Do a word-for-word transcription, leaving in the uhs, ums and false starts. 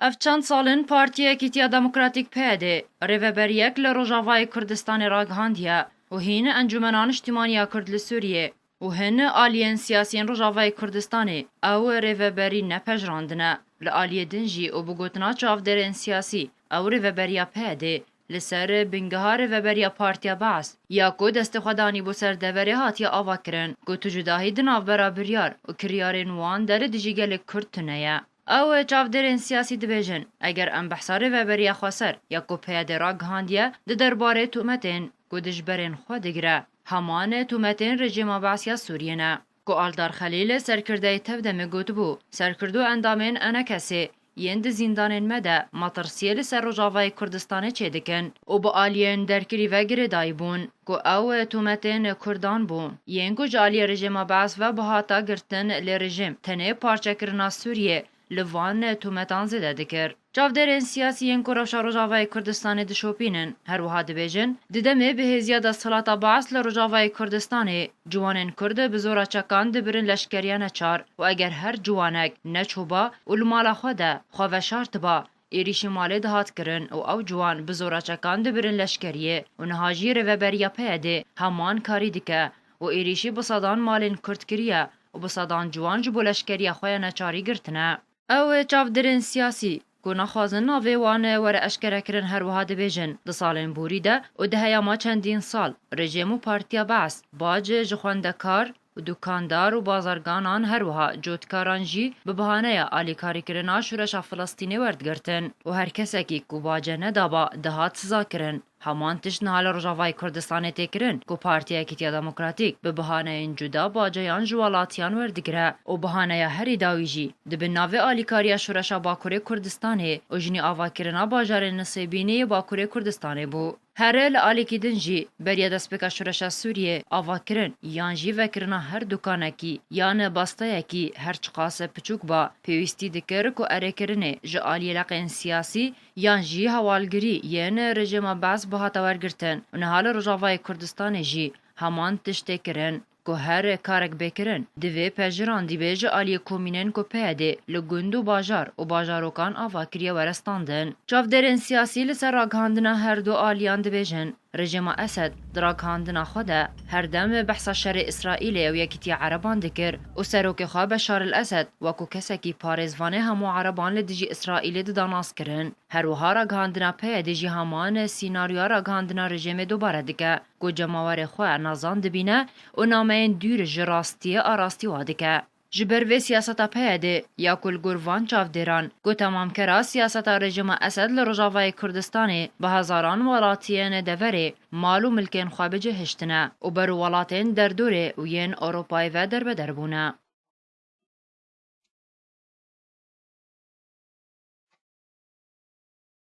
Ev çend sal in Partiya Yekîtiya Demokratîk, P Y D, rêveberiyek li Rojavayê Kurdistanê ragihandiye û hîn Encûmena Niştîmaniya Kurd li Sûriyê û hin aliyên siyasî yên Rojavayê Kurdistanê ew rêveberî nepejirandine. Li aliyê din jî û bi gotina çavdêrên siyasî, ew rêveberiya P Y D li ser bingeha rêveberiya Partiya Baas ya ku destê xwe danî bo ser deverê hatiye avakirin, ku tu cudahî di navbera biryar û kiryarên wan de li dijî gelê Kurd tune ye. Ew çavdêrên siyasî dibêjin, eger em behsa rêveberiya xweser ya ku P Y D ragihandiye di derbarê tometên ku dijberên xwe digire, heman tometên rejîma Baas ya Sûriyê ne, ku Aldar Xelîl, serkirdeyê Tevdemê, gotibû, serkirdo endamên E N K S'ê yên di zîndanên me de metirsiyê li ser Rojavayê Kurdistanê çêdikin û bi aliyên derkirî ve girêdayî bûn, ku ew tometên Kurdan bû, yên ku ji aliyê rejîma Baas ve bihata girtin, lê rejîm tenê parçekirina Sûriyê li van tometan zêde dikir. Çavdêrên siyasî yên ku rewşa Rojavayê Kurdistanê dişopînin, her wiha dibêjin, di demê bi hêziya desthilata Baas li Rojavayê Kurdistanê, ciwanên Kurd bi zora çekan dibirin leşkeriya neçar û eger her ciwanek neçûba û li mala xwe de xwe veşartiba, êrîşî malê dihat kirin û ew ciwan bi zora çekan dibirin leşkeriyê û niha jî rêveberiya P Y D heman karî dike û êrîşî bi sedan malên Kurd kiriye û bi sedan ciwan ji bo leşkeriya xwe ya neçarî girtine. Ew çavdêrên siyasî ku naxwazin navê wan were eşkerekirin, her wiha dibêjin, di salên borî de û di heyama çendîn sal rejîm û Partiya Baas bac ji xwendekar û dukandar û bazarganan, her wiha cotkaran jî bi bahaneya alîkarîkirina şoreşa Filistînê werdigirtin û her kesekî ku bace nedaba dihat sizakirin. Heman tişt niha li Rojavayê Kurdistanê tê kirin ku Partiya Yekîtiya Demokratîk bi bahaneyên cuda baceyan ji welatiyan werdigire û bahaneya herî dawî jî di bin navê alîkariya şoreşa Bakurê Kurdistanê û jinî avakirina bajarên Nisêbînê yê Bakurê Kurdistanê bû. Here li alîkî din jî beriya destpêka şoreşa Sûriyê avakirin yan jî vekirina her dukanekî yan basteyekî her çiqas piçûk ba, pêwîstî dikir ku erêkirinê ji aliyê leqên siyasî yan jî hewalgirî yên rejîma Baas bihata wergirtin û niha li Rojavayê Kurdistanê jî heman tişt tê kirin ku her karek bê kirin, divê pejirandî bê ji aliyê komînên ku P Y D li gund û bajar û bajarokan ava kiriye were standin. Çavdêrên siyasî li ser ragihandina her du aliyan dibêjin, rejîma Esed di ragihandina xwe de her dem behsa şerê Îsraîlê û Yekîtiya Ereban dikir û serokê xwe Beşar el Esed wekû kesekî parêzvanê hemû Ereban li dijî Îsraîlê dida nas kirin. Her wiha ragihandina P Y D jî heman sînaryoya ragihandina rejîmê dubare dike, ku cemawerê xwe nezan dibîne û nameyên dûr ji rastiyê arastî wa dike. Ji ber vê siyaseta P Y D ya ku li gor van çavdêran ku temamkera siyaseta rejîma Esed li Rojavayê Kurdistanê bi hezaran welatiyên deverê mal û milkên xwe bi cih hiştine û ber û welatên derdorê û yên Ewropayê ve derbeder bûne.